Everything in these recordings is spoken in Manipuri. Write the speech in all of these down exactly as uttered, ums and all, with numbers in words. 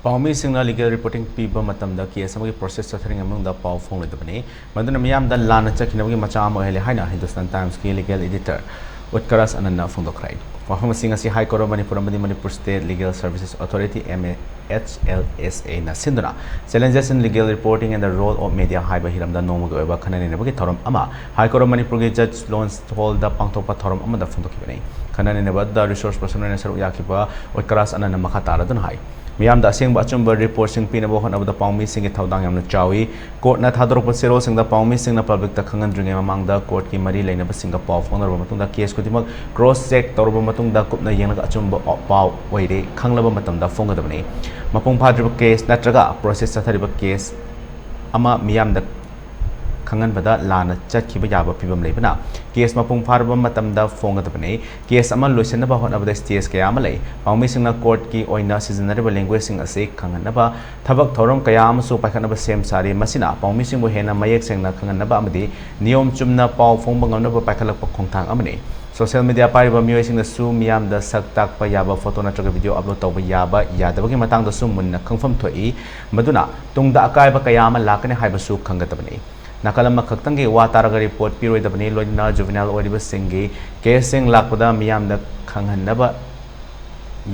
ꯄꯥꯎꯃꯤꯁꯤꯡꯅ ꯂꯤꯒꯦꯜ ꯔꯤꯄꯣꯔꯇꯤꯡ ꯄꯤꯕ ꯃꯇꯝꯗ ꯀꯦꯁ ꯑꯃꯒꯤ ꯄ꯭ꯔꯣꯁꯦꯁ ꯆꯠꯊꯔꯤꯉꯩ ꯃꯅꯨꯡꯗ ꯄꯥꯎ ꯐꯣꯡꯂꯣꯏꯗꯕꯅꯤ꯫ ꯃꯗꯨꯅ ꯃꯤꯌꯥꯝꯗ ꯂꯥꯟꯅ ꯆꯠꯈꯤꯅꯕꯒꯤ ꯃꯆꯥꯛ ꯑꯃ ꯑꯣꯏꯍꯜꯂꯤ ꯍꯥꯏꯅ ꯍꯤꯟꯗꯨꯁꯇꯥꯟ ꯇꯥꯏꯝꯁꯀꯤ ꯂꯤꯒꯦꯜ ꯑꯦꯗꯤꯇꯔ ꯎꯠꯀꯔꯥꯖ ꯑꯅꯟꯅ ꯐꯣꯡꯗꯣꯛꯈ꯭ꯔꯦ꯫ ꯋꯥꯐꯝ ꯑꯁꯤꯡ ꯑꯁꯤ ꯍꯥꯏ ꯀꯣꯔꯠ ꯑꯣꯐ ꯃꯅꯤꯄꯨꯔ ꯑꯃꯗꯤ Manipur state legal services authority, M A H L S ꯑꯦꯅ ꯁꯤꯟꯗꯨꯅ Challenges in Legal Reporting and the Role of Media ꯍꯥꯏꯕ ꯍꯤꯔꯝꯗ ꯅꯣꯡꯃꯒꯤ ꯑꯣꯏꯕ ꯈꯟꯅ ꯅꯩꯅꯕꯒꯤ ꯊꯧꯔꯝ ꯑꯃ ꯍꯥꯏ ꯀꯣꯔꯠ ꯑꯣꯐ ꯃꯅꯤꯄꯨꯔꯒꯤ ꯖꯖ ꯂꯣꯟꯁ ꯍꯣꯜꯗ ꯄꯥꯡꯊꯣꯛꯄ ꯊꯧꯔꯝ ꯑꯃꯗ ꯐꯣꯡꯗꯣꯛꯈꯤꯕꯅꯤ꯫ ꯈꯟꯅ ꯅꯩꯅꯕꯗ ꯔꯤꯁꯣꯔꯁ ꯄꯔꯁꯟ ꯑꯣꯏꯅ ꯁꯔꯨꯛ ꯌꯥꯈꯤꯕ ꯎꯠꯀꯔꯥꯖ ꯑꯅꯟꯅ ꯃꯈꯥ ꯇꯥꯔꯗꯨꯅ ꯍꯥꯏ, ꯃꯤꯌꯥꯝꯗ ꯑꯁꯦꯡꯕ ꯑꯆꯨꯝꯕ ꯔꯤꯄꯣꯔꯠꯁꯤꯡ ꯄꯤꯅꯕ ꯍꯣꯠꯅꯕꯗ ꯄꯥꯎꯃꯤꯁꯤꯡꯒꯤ ꯊꯧꯗꯥꯡ ꯌꯥꯝꯅ ꯆꯥꯎꯏ꯫ ꯀꯣꯔꯠꯅ ꯊꯥꯗꯣꯔꯛꯄ ꯆꯦꯔꯣꯜꯁꯤꯡꯗ ꯄꯥꯎꯃꯤꯁꯤꯡꯅ ꯄꯕ꯭ꯂꯤꯛꯇ ꯈꯪꯍꯟꯗ꯭ꯔꯤꯉꯩ ꯃꯃꯥꯡꯗ ꯀꯣꯔꯠꯀꯤ ꯃꯔꯤ ꯂꯩꯅꯕꯁꯤꯡꯒ ꯄꯥꯎ ꯐꯥꯎꯅꯔꯕ ꯃꯇꯨꯡꯗ ꯀꯦꯁ ꯈꯨꯗꯤꯡꯃꯛ ꯀ꯭ꯔꯣꯁ ꯆꯦꯛ ꯇꯧꯔꯕ ꯃꯇꯨꯡꯗ ꯀꯨꯞꯅ ꯌꯦꯡꯂꯒ ꯑꯆꯨꯝꯕ ꯄꯥꯎ ꯑꯣꯏꯔꯦ ꯈꯪꯂꯕ ꯃꯇꯝꯗ ꯐꯣꯡꯒꯗꯕꯅꯤ꯫ ꯃꯄꯨꯡ ꯐꯥꯗ꯭ꯔꯤꯕ ꯀꯦꯁ ꯅꯠꯇ꯭ꯔꯒ ꯄ꯭ꯔꯣꯁꯦꯁ ꯆꯠꯊꯔꯤꯕ ꯀꯦꯁ ꯑꯃ ꯃꯤꯌꯥꯝꯗ ꯈꯪꯍꯟꯕꯗ ꯂꯥꯟꯅ ꯆꯠꯈꯤꯕ ꯌꯥꯕ ꯐꯤꯕꯝ ꯂꯩꯕꯅ ꯀꯦꯁ ꯃꯄꯨꯡ ꯐꯥꯔꯕ ꯃꯇꯝꯗ ꯐꯣꯡꯒꯗꯕꯅꯤ꯫ ꯀꯦꯁ ꯑꯃ ꯂꯣꯏꯁꯤꯟꯅꯕ ꯍꯣꯠꯅꯕꯗ ꯁ꯭ꯇꯦꯖ ꯀꯌꯥ ꯑꯃ ꯂꯩ꯫ ꯄꯥꯎꯃꯤꯁꯤꯡꯅ ꯀꯣꯔꯠꯀꯤ ꯑꯣꯏꯅ ꯁꯤꯖꯤꯟꯅꯔꯤꯕ ꯂꯦꯡꯒ꯭ꯋꯦꯖꯁꯤꯡ ꯑꯁꯤ ꯈꯪꯍꯟꯅꯕ ꯊꯕꯛ ꯊꯧꯔꯝ ꯀꯌꯥ ꯑꯃꯁꯨ ꯄꯥꯏꯈꯠꯅꯕ ꯁꯦꯝ ꯁꯥꯔꯤ꯫ ꯃꯁꯤꯅ ꯄꯥꯎꯃꯤꯁꯤꯡꯕꯨ ꯍꯦꯟꯅ ꯃꯌꯦꯛ ꯁꯦꯡꯅ ꯈꯪꯍꯟꯅꯕ ꯑꯃꯗꯤ ꯅꯤꯌꯣꯝ ꯆꯨꯝꯅ ꯄꯥꯎ ꯐꯣꯡꯕ ꯉꯝꯅꯕ ꯄꯥꯏꯈꯠꯂꯛꯄ ꯈꯣꯡꯊꯥꯡ ꯑꯃꯅꯤ꯫ ꯁꯣꯁꯤꯌꯦꯜ ꯃꯤꯗꯤꯌꯥ ꯄꯥꯏꯔꯤꯕ ꯃꯤꯑꯣꯏꯁꯤꯡꯅꯁꯨ ꯃꯤꯌꯥꯝꯗ ꯁꯛ ꯇꯥꯛꯄ ꯌꯥꯕ ꯐꯣꯇꯣ ꯅꯠꯇ꯭ꯔꯒ ꯚꯤꯗꯤꯑꯣ ꯑꯞꯂꯣꯗ ꯇꯧꯕ ꯌꯥꯕ ꯌꯥꯗꯕꯒꯤ ꯃꯇꯥꯡꯗꯁꯨ ꯃꯨꯟꯅ ꯈꯪꯐꯝ ꯊꯣꯛꯏ꯫ ꯃꯗꯨꯅ ꯇꯨꯡꯗ ꯑꯀꯥꯏꯕ ꯀꯌꯥ ꯑꯃ ꯂꯥꯛꯀꯅꯤ ꯍꯥꯏꯕꯁꯨ ꯈꯪꯒꯗꯕꯅꯤ꯫ ꯅꯥꯀꯜ ꯑꯃꯈꯛꯇꯪꯒꯤ ꯋꯥ ꯇꯥꯔꯒ ꯔꯤꯄꯣꯔꯠ ꯄꯤꯔꯣꯏꯗꯕꯅꯤ, ꯂꯣꯏꯅꯅ ꯖꯨꯚꯦꯅꯥꯏꯜ ꯑꯣꯏꯔꯤꯕꯁꯤꯡꯒꯤ ꯀꯦꯁꯁꯤꯡ ꯂꯥꯛꯄꯗ ꯃꯤꯌꯥꯝꯗ ꯈꯪꯍꯟꯅꯕ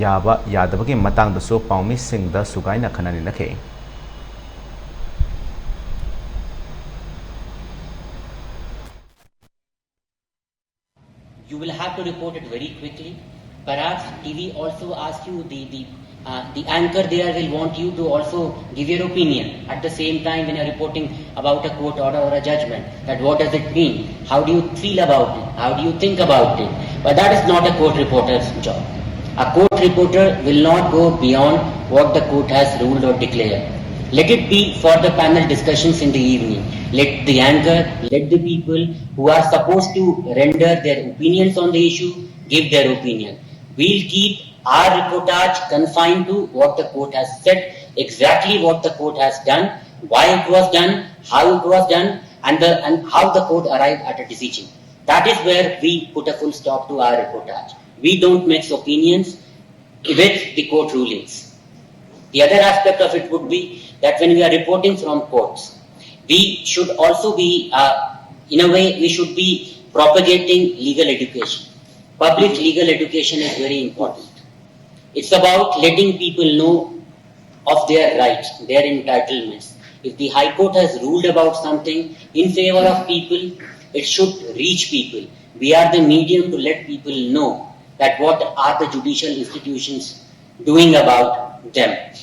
ꯌꯥꯕ ꯌꯥꯗꯕꯒꯤ ꯃꯇꯥꯡꯗꯁꯨ ꯄꯥꯎꯃꯤꯁꯤꯡꯗ ꯁꯨꯒꯥꯏꯅ ꯈꯟꯅ ꯅꯩꯅꯈꯤ꯫ You will have to report it very quickly. Perhaps T V also ask you, the, the, uh, the anchor there will want you to also give your opinion at the same time when you're reporting about a court order or a judgment, that what does it mean? How do you feel about it? How do you think about it? But that is not a court reporter's job. A court reporter will not go beyond what the court has ruled or declared. Let it be for the panel discussions in the evening. Let the anchor, let the people who are supposed to render their opinions on the issue give their opinion. We'll keep our reportage confined to what the court has said, exactly what the court has done, why it was done, how it was done, and, the, and how the court arrived at a decision. That is where we put a full stop to our reportage. We don't mix opinions with the court rulings. The other aspect of it would be that when we are reporting from courts, we should also be, uh, in a way, we should be propagating legal education. Public legal education is very important. It's about letting people know of their rights, their entitlements. If the High Court has ruled about something in favor of people, it should reach people. We are the medium to let people know that what are the judicial institutions doing about them.